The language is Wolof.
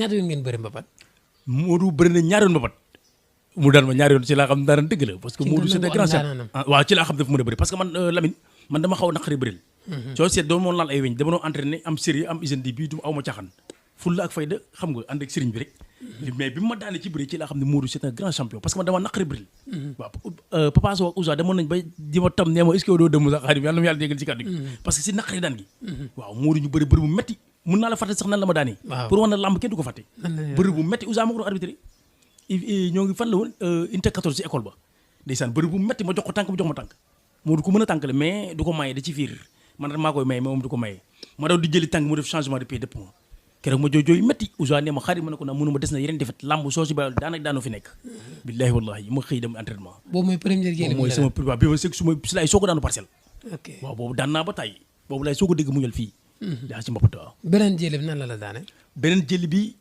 ñaata yoon ngeen bëri mbapat. Modou bëri na ñaari yoon mbapat mu daan ma ñaari yoon ci laa xam dara dëgg la parce que Modou c'est un grand champion waaw ci laa xam dafa mën a bëri parce que man Lamine man dama xaw a naqari bëril soo seet doon moon laal ay weñ dama doon entraîné am série am hygiène di bii du aw ma caaxaan fulla ak fayda xam nga ànd ak sëriñ bi rek mais bi ma daane ci bëri ci laa xam ne Modou c'est un grand champion parce que man dama naqari bëril waaw Papa Sow ak Ousa demoon nañ ba di ma tam nee ma est-ce que doo dem sax xarit yàlla na ma yàlla déggal ci kàddu gi parce que si naqari daan gi waaw Modou ñu bëri bëri bu metti mën naa la fàtte sax nan la ma daanee pour wax na lamb kenn du ko fàtte bëri bu metti Ousa ma ko doon arbitré ñoo ngi fan la woon unité 14 ci école ba ndeysaan bëri bu metti ma jox ko tànk mu jox ma tànk Modou ku mën a tànk la mais du ko maye da ci fiir man maa koy maye mais moom du ko maye ma daw di jëli tànk mu def changement de pied de pont keroog ma jooy metti Ousa ne ma xarit ma ne ko naa mënu ma des na yeneen defet lamb soo si ba daanak daanoo fi nekk billahi wallahi ma xëy dem entraînement boobu mooy première jël mooy sama waaw bi ma sëg si laay soog a daanu parcelle waaw boobu daan naa ba tàyyi boobu laay soog a dégg muñal fii daa ci mbapat waaw beneen jël bi nan la daane beneen jël bi